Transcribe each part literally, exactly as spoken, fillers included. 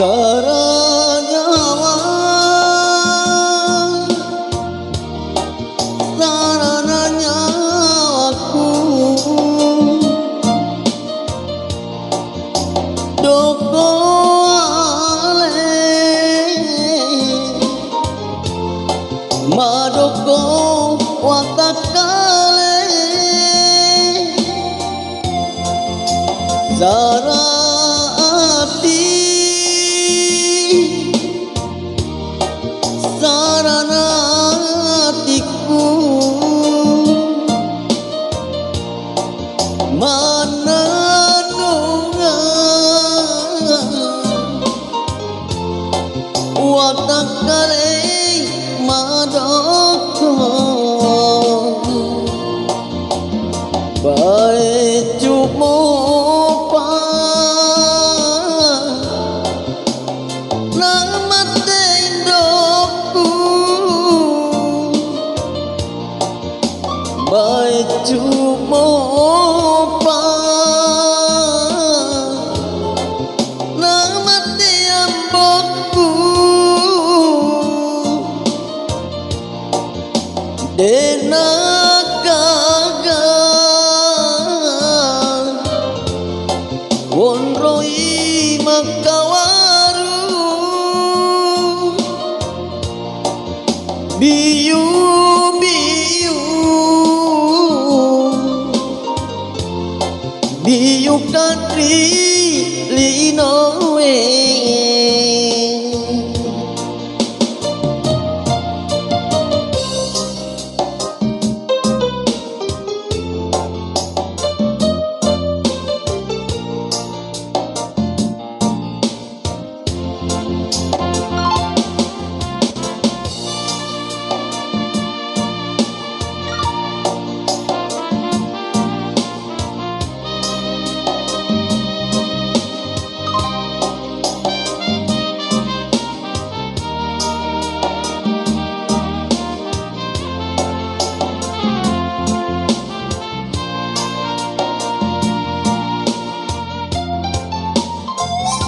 Sara nyawa, sarana nyawaku, doko ale, madoko watakkale. Sara ati, sarana atikku, mannennunga watakkalei madokko. Baiccu mopa namattei indokku. Baiccu mopa namattei ambokku. De'na gaga wonroi makkawaru, biu-biu, biu kadri linoe.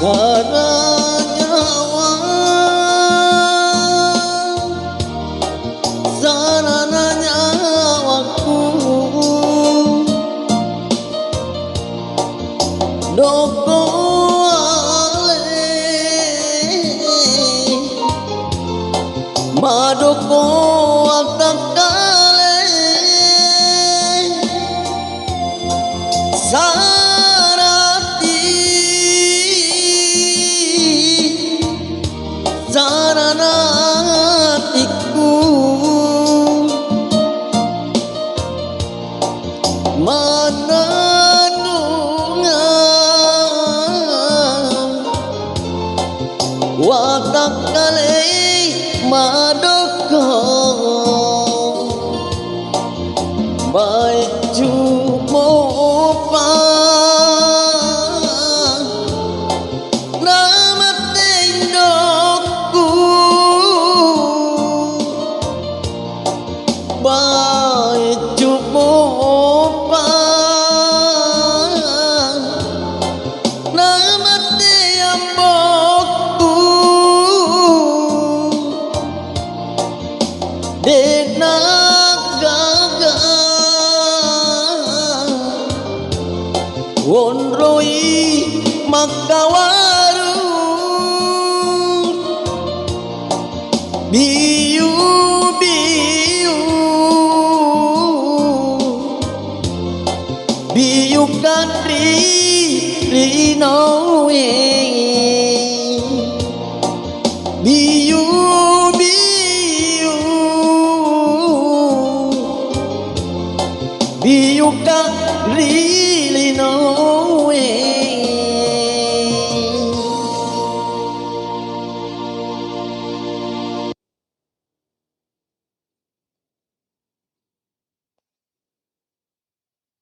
Sara nyawa, sarana nyawaku, doko ale, madoko watakkale. Sara ati, sarana atikku, mannennunga watakkalei madokko. Baiccu mopa namattei indokku. Baiccu mopa namattei ambokku. De'na gaga wonroi makkawaru, biu-biu, biu kadri linoe.